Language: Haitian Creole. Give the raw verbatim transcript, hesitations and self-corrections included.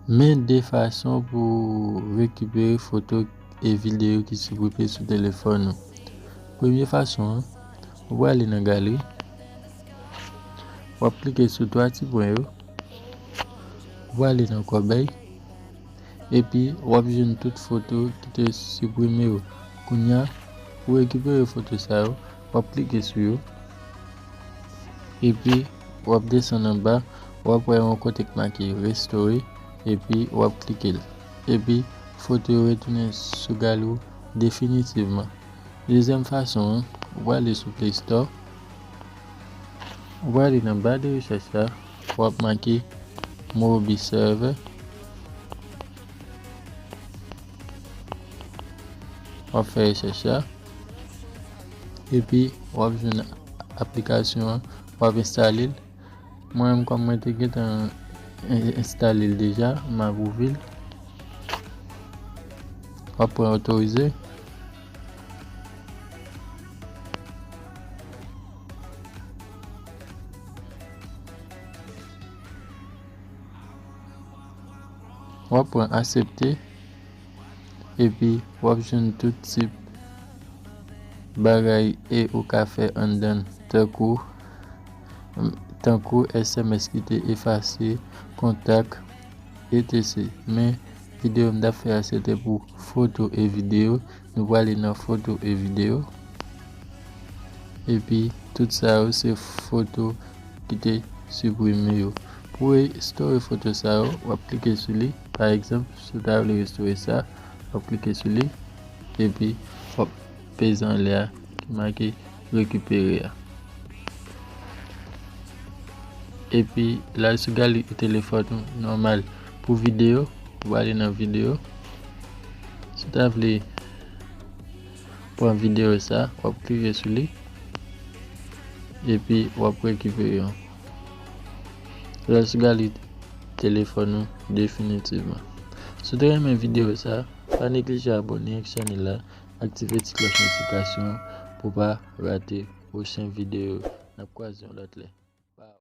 Men de fason pou w rekipere foto e videyo ki siprime sou telefòn ou. Premye fason an, ou prale nan galri, w ap klike sou twa ti pwen yo, ou prale nan kòbèy, epi w ap jwenn tout foto ki te siprime yo. Kounye a, pou rekipere foto sa yo, w ap klike sou yo. Epi, w ap desann anba, w ap wè yon kote k make restore, epi w ap klike l. Epi, foto yo retounen sou galri w definitivman. Dezyèm fason an, ou prale sou Play Store, ou prale nan ba de rechèch la, w ap make Mobi Server, w ap fè rechèch la, epi w ap jwenn aplikasyon an, w ap enstale l. Mwen menm, kòm mwen te gentan en-, enstale l deja, m ap ouvri l. W ap pran otorize. W ap pran aksepte. Epi, w ap jwenn tout tip bagay e ou ka fè anndan l, tankou, tankou S M S ki te efase, kontak, et cetera. Men, videyo m t ap fè a, se te pou foto e videyo. Nou prale nan foto e videyo. Epi, tout sa yo, se foto ki te siprime yo. Pou restore foto sa yo, w ap klike sou li. Pa egzanp, si w ta vle restore sa, w ap klike sou li. Epi, w ap peze anlè a, ki make rekipere a. Epi, l al sou galri telefòn ou nòmal. Pou videyo, ou prale nan videyo. Si w ta vle pran videyo sa, w ap klike sou li. Epi, w ap rekipere yon. L al sou galri telefòn ou definitivman. Si w te renmen videyo sa, pa neglije abòne ak chanèl la, aktive ti klòch notifikasyon an pou w pa rate pwochen videyo yo. N ap kwaze yon lòt lè.